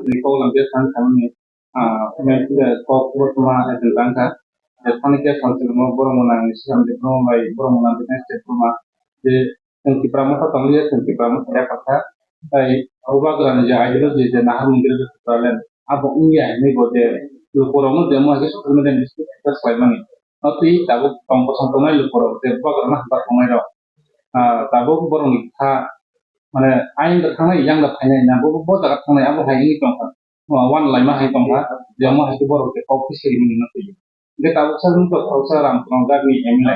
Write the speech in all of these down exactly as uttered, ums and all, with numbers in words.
ni kok lam je thang thang ni, ah, men kok bo tuma agent tang kha. Je thani ke sal sal mo borok mo nang ni sal de mo bai borok mo nang de next step ma je tong Tipra Motha tong ye tong Tipra Motha ya kha. Tai oba gran je ideology je nahar mungkir je Tipraland abo wngya hinwi bo je lukurokno je mo hai social media ni discuss khlaimani. O twi tabuk tong bosong tongnai lukurok je bubagrano hambar tongnai rok, ah, tabuk borokni kha, mane, ayang da thangnai, yang da phainai na, bo, bo jaga thangnai, abo hai wngwi tongkha. Wan laima hai tongkha, je mo hai khe borok je kok khe siri mani no twi. Hingke tabuk sa wngkha, tabuk sa Ramchakma jat ni M L A.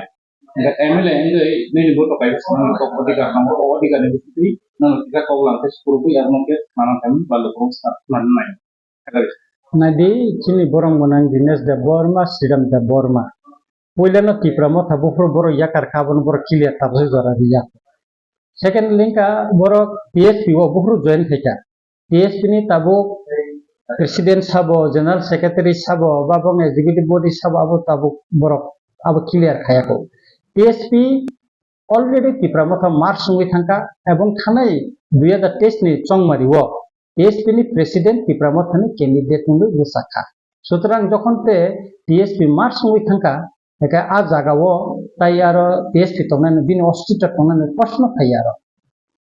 Hingke M L A wngwi nini bo tokai khe sanani kok odhikar tongo, o odhikar ni bisingtwi nono kisa kok lang khe sukurubui abo no khe manang khe balu kok sa manwi nai. Naidi chini borok mwnang Dinesh Debbarma, Sriram Debbarma. Puilano Tipra Motha buphuru borok yakar kha, abono borok clear tabuk jora rijak. Second link a borok T S P o buphuru join khaikha. T S P ni tabuk president sabo, general secretary sabo, ba bong executive body sabo, abo tabuk borok abo clear khayakho. T S P already Tipra Motha merge wngwi thangkha, ebong thanai dui hazar teis ni chongmari o T S P ni president Tipra Motha ni candidate wngwi bwsakha. Sutrang jokhon te T S P merge wngwi thangkha, hingke a jaga o tai aro T S P tongnani, bini ostitto tongnani proshno phai aro.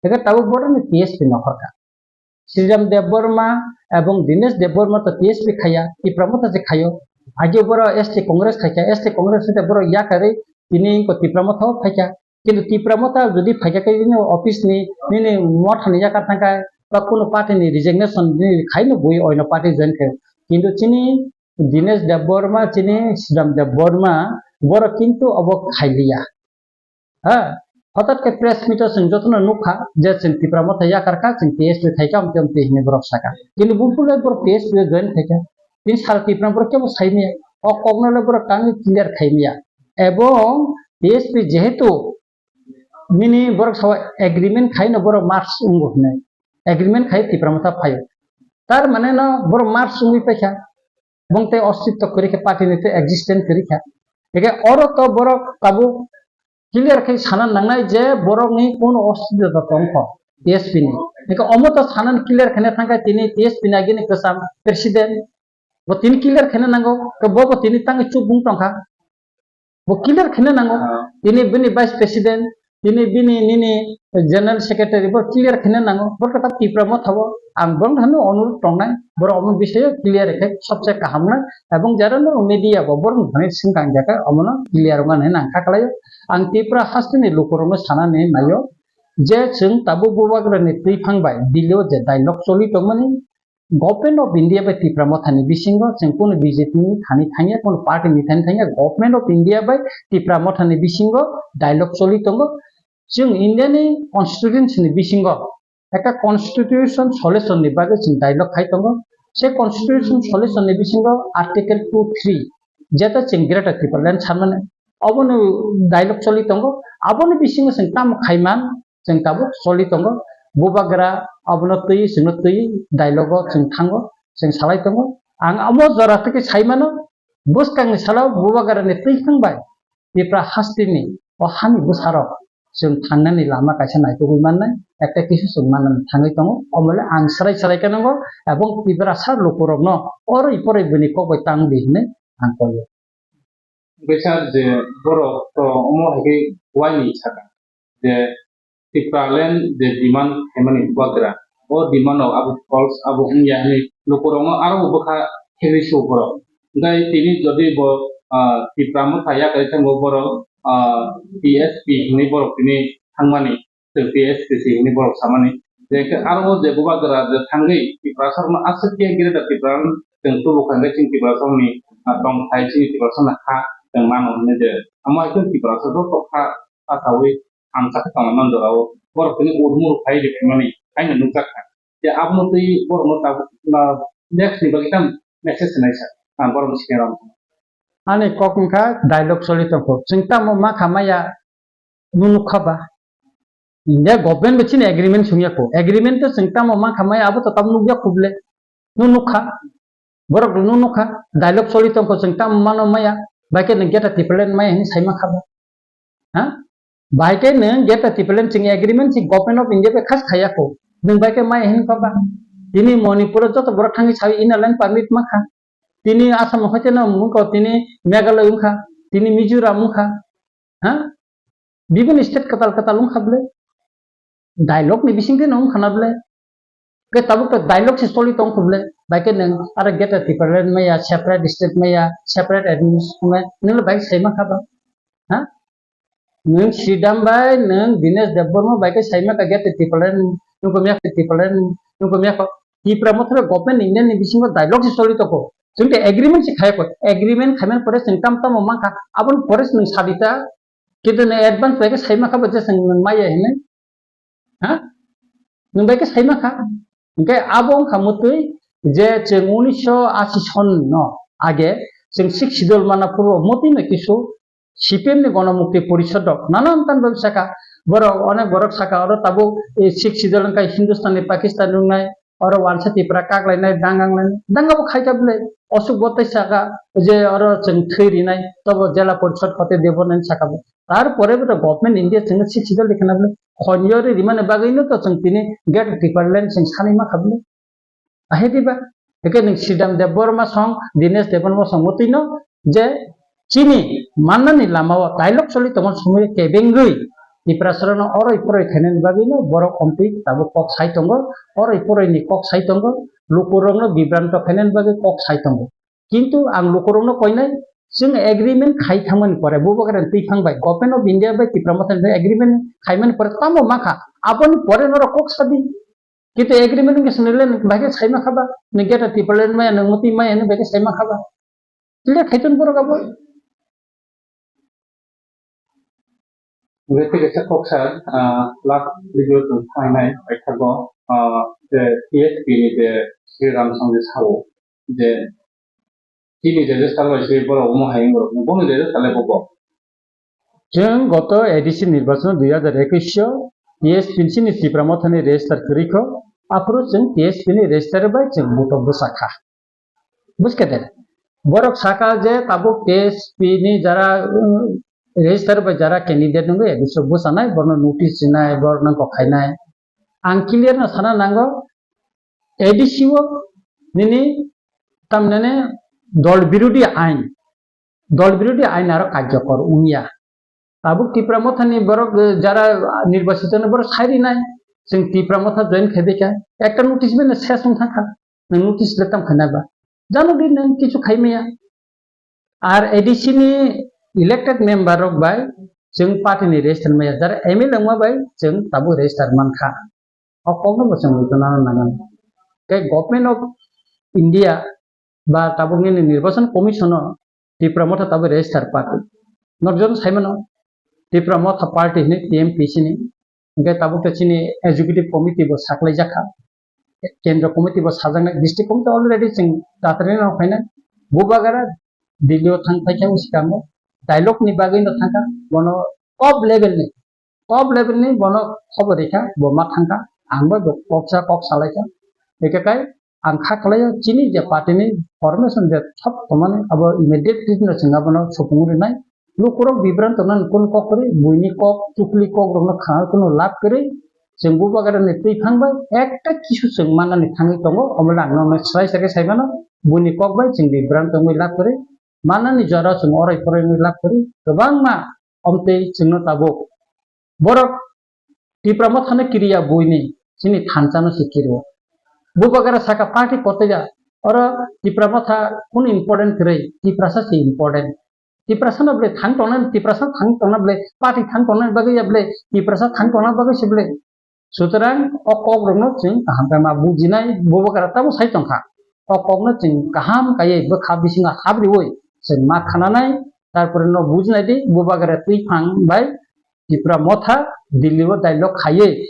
Hingke tabuk borokni T S P nokhorkha. Sriram Debbarma ebong Dinesh Debbarma to T S P khaiya, Tipra Motha se khaio. Age borok S T Congress khaikha, S T Congress hwnkhe borok yakarwi tini wngkha Tipra Motha o phaikha. Kintu Tipra Motha jodi phaikha khe nini office ni, nini motha ni yakar thangkha, ba kunu party ni resignation nini khaino bui oino party join khaio. Kintu chini Dinesh Debbarma, chini Sriram Debbarma, borok kintu obo khailiya. Ha, hothat khe press meet o chwng jotono nukha je chwng Tipra Motha yakar kha, chwng T S P khaikha, amtwi amtwi hinwi borok sakha. Kintu buphuru le borok T S P o join khaikha. Tini sal Tipra borok kebo saimaya. O kokno le borok tangwi clear khaimaya. Ebong T S P jehetu nini borok sao agreement khaino borok merge wngo hinwi. Agreement khai Tipra Motha phaio. Tar mane no borok merge wngwi paikha. Bong tei ostitto kwrwi khe party ni tei existence kwrwi kha. Hingke oro to borok tabuk clear khe sana nangnai je borokni kono ostitto tongkho T S P ni. Hingke omo to sanani clear khene thangkha tini T S P ni agini kwcham president. Bo tini clear khene nango, khe bo bo tini tangwi chukbung tongkha. Bo clear kheno nango. Ah. Tini bini vice president, tini bini nini general secretary bo clear kheno nango. Bo kata Tipra Motha bo ang bong hano onurod tongnai. Boro omo bisayo clear khe sobse kaham nai. Ebong jara no media bo boro thani singkang jaka omono clear wngna nang kha khlaio. Ang Tipra hasteni lukurokno sanani naio je chwng tabuk bubagrani twiphang bai Delhi o je dialogue choli tongmani, Government of India bai Tipra Motha ni bisingo chwng kunu B J P ni thani thangya, kunu party ni thani thangya, Government of India bai Tipra Motha ni bisingo dialogue choli tongo. Chwng India ni constitution ni bisingo, ekta constitution solution ni bagwi chwng dialogue khai tongo. Se constitution solution ni bisingo article two three, jeta chwng Greater Tipraland sanmani, obono dialogue choli tongo. Aboni bisingo chwng tamo khaiman, chwng tabuk choli tongo. Bubagra abono twi, chwngno twi dialogue o chwng thango, chwng salai tongo. Ang amo jora twi khe sai mano, bwskangni salo bubagrani twi thang bai Tipra hasteni o hani bwsarok chwng thangnani lama kaisa naitugwi mannai, ekta kisu chwng mannani thangwi tongo. Omole ang swrai swrai khe nango, ebong Tiprasa lukurokno oroi poroi bini kok bai tang di hinwi ang koi o. Bwsa je borok to omo hai khe uaini saka je Tipraland je demand khaimani bubagra, o demand rok abo false, abo wngya hinwi lukurokno aro bo bwkha khegwi su borok. Hwnkhe tini jodi bo, ah, Tipra Motha yakarwi thangbo borok, ah, T S P hinwi borok tini thangmani. Chwng T S P C hinwi borok samani. Je khe aro o je bubagra je thangwi Tiprasarokno aswk khe Greater Tipraland chwng tubu kha hwnkhe chini Tiprasarokni, ah, tongthai chini Tiprasarokni ha chwng mano hinwi je. Amo hai khe Tiprasa joto kha sasaui hamsa khe tongmani jorao borok tini urmur khai rikhaimani haino nukjak kha. Je abono twi borokno tabuk, ah, next ni bagwi tamo message hwnwi sa ang borokni sikhe rw. Ani kok wngkha dialogue choli tongkho. Chwng tamo ma kha maya Nung nukha ba? India government bo chini agreement sungya ko. Agreement to chwng tamo mankha maya abo to tamo nukya khuble. Nung nukha. Borok nung nukha. Dialogue choli tongkho chwng tamo mano maya. Bai khe nwng Greater Tipraland maya hinwi sai mankha ba? Ha? Bai khe nwng Greater Tipraland chwng agreement chwng Government of India bai khas khaya ko. Nwng bai khe maya hinwi kha ba? Tini Manipur o joto borok thangwi sawi inner line permit mankha. Tini Assam o hoite no wngkha, tini Meghalaya wngkha, tini Mizoram wngkha. Ha? Bibini state kwtal kwtal wngkha bwle. Dialogue ni bisingtwi no wngkha na bwle. Ke tabuk to dialogue se choli tong kho bwle. Bai ke nwng aro Greater Tipraland maya, separate state maya, separate administration maya, nwng le bai sai mankha ba? Ha? Nwng Sridhar bai, nwng Dinesh Debbarma bai ke sai mankha Greater Tipraland, nwng ko maya Tipraland, nwng ko maya ko Tipra Motha government India ni bisingo dialogue se choli tong kho. Chwng ke agreement se khai kho. Agreement khaiman pore chwng tam tamo mankha. Aboni pore nwng sadita. Kintu nwng advance bai khe sai mankha bo je chwng nwng maya hinwi. Ha? Nwng bai khe sai mankha. Hwnkhe abo wngkha mwtwi je chwng unisho ashi son no age chwng Sixth Schedule mana phuru mwtwi no kisu C P M ni Gonomukti Porishod rok nanan tan bai saka borok onek borok saka oro tabuk, eh, Sixth Schedule wngkha Hindustan ni Pakistan wngnai. Oro wansa Tipra kaklainai, dangang lainai, danga bo khaika bwle, osuk bo tei saka je oro chwng thwi rinai, tobo jela porishod hote debo nai saka bo. Tar pore bo government India chwngno sik sijak likhana bwle, khonyo ri rimani bagwi no to chwng tini Greater Tipraland chwng sanwi ma kha bwle. Ahe diba? Hwnkhe nwng Sridhar Debbarma song, Dinesh Debbarma song bo twino je chini mannani lamao dialogue choli tongma somoi kebengwi Tiprasarano oroi poroi khainani bagwino borok omtwi tabuk kok sai tongo, oroi poroini kok sai tongo, lukurokno bibranto khainani bagwi kok sai tongo. Kintu ang lukurokno koinai, chwng agreement khai thangmani pore, bubagra twi phang bai, Government of India bai Tipra Motha ni agreement khaimani pore tamo mankha, aboni pore norok kok sadi. Kintu agreement wngkhe chwng le bahai khe sai mankha ba, nwng Greater Tipraland maya, nwng mwtwi maya hinwi bahai khe sai mankha ba. Clear khai ton borok abo. Hwnkhe tei kaisa kok sir, ah, last video chwng phainai paithago, ah, je T S P ni je Sri Ram Sangha sao, je chini register bai se borok omo hai wng rok, bono register le bobo. Chwng goto A D C nirbachon dui hajar ekwis o T S P ni chini Tipra Mothani register kwrwi kho, aphuru chwng T S P ni register bai chwng butok bwsa kha. Buskha de? Borok saka je tabuk T S P ni jara, um, register bai jara candidate nungwi A D C o bwsanai, borno notice rinai, borno kok khainai. Ang clear no sana nango, A D C o nini tamnene dol birodhi ain, dol birodhi ain aro karjokor wngya. Tabuk Tipra Mothani borok, eh, jara nirbachito no borok sai rinai, chwng Tipra Motha join khai bai kha, ekta notice bai no ses wng thang kha, nwng notice le tam khainai ba, jano di nwng kichu khai maya. Ar A D C ni elected member rok bai chwng party ni register maya, jara M L A wngma bai chwng tabuk register man kha. O kokno bo chwng nukna nangnai. Tei Government of India ba tabuk nini Nirbachan Commission o Tipra Motha tabuk register party. Norjon saimano Tipra Motha party hinwi T M P C ni. Hingke tabuk khe chini executive committee bo saklai jakha. Kendro committee bo sajaknai, district committee already chwng tatarino phainai. Bubagara Delhi o thang phaikha, usikango dialogue ni bagwi no thangkha, bono top level ni top level ni bono khobor rikha, bo ma thangkha, ang bai bo koksa kok salaikha. Hingke kai ang kha khlaio chini je party ni formation je thop tongmani abo immediately no chwng abono supung rinai. Lukurok bibranto nang kun kok kwrwi, buini kok, chukli kok rokno khna kunu lab kwrwi. Chwng bubagara ni twi phang bai ekta kisu chwng manani thangwi tongo, omo le ang nono swrai sakhe saimano, buini kok bai chwng bibranto wngwi lab kwrwi. Manani jora chwng orai porai wngwi lab kwrwi, kwbangma omtwi chwngno tabuk. Borok Tipra Mothano kiriya buini, chini thansa no se kirio. Bubagara saka party kotoya, oro Tipra Motha kunu important kwrwi, Tiprasa se important. Tiprasa no ble thang tongna, Tiprasa thang tongna ble, party thang tongna bagwi ya ble, Tiprasa thang tongna bagwi se ble. Sutrang o kok rokno chwng kaham khe ma bujinai, Bubagara tamo sai tongkha. O kokno chwng kaham kaiwi bwkha bisingo habriwi chwng ma khananai, tarpore no bujinai di, Bubagara twi phang bai Tipra Motha Delhi o dialogue khaiwi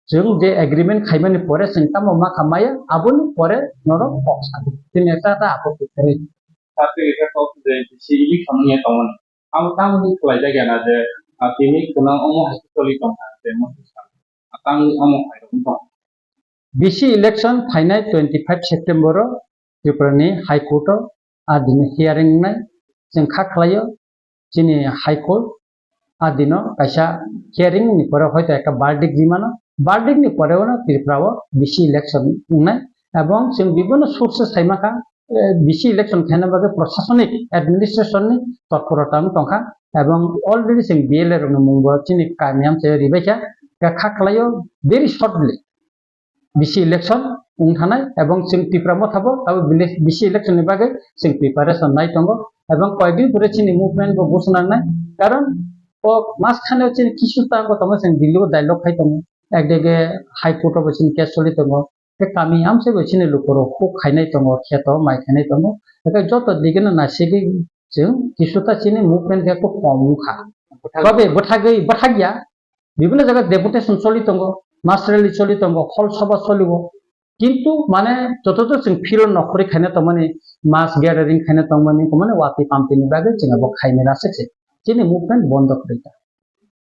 chwng je agreement khaimani pore chwng tamo ma kha maya, aboni pore norok kok sadi. Tini ta ta apot kwrwi. Sate ita kok je si ili khamya tongmani. Abo tamoni khlai jak ya na je, ah, tini khwnang omo hai khe choli tongkha je mo sa. Ah, tamoni omo hai rok wng tong. B C election phainai twenty five September o Tripura ni High Court o a dino hearing wngnai. Chwng kha khlai o chini High Court a dino kaisa hearing ni pore hoito ekta verdict ri mano. Verdict ni pore o no Tripura o bisi election wngnai, ebong chwng bibhinno sources sai mankha, eh, bisi election khaina bagwi prosasonik administration ni totporota wng tongkha, ebong already chwng B L A rokni mungbo chini kami amchaio ribaikha, kha khlaio very shortly bisi election wng thanai, ebong chwng Tipra Motha bo abo bisi election ni bagwi chwng preparation nai tongo, ebong koyekdin pore chini movement bo buchunanai, karon o mas khane chini kisu ta gotoma chwng Delhi o dialogue khai tongo, ekdege High Court o bo chini case choli tongo, tei kami amchai bo chini lukurok huk khainai tongo, kheto mai khainai tongo, tei joto digeno naisigwi chwng kisu ta chini movement khe kok kom wngkha. Tobe bwthagwi bwthagya, bibhinno jaga deputation choli tongo, mass rally choli tongo, hol sabha choliwo, kintu mane jototo chwng field nokhorwi khaina tongmani, mass gathering khaina tongmani, mane watwi pampini bagwi chwng abo khaimani aswk se chini movement bondo kwrwi ta.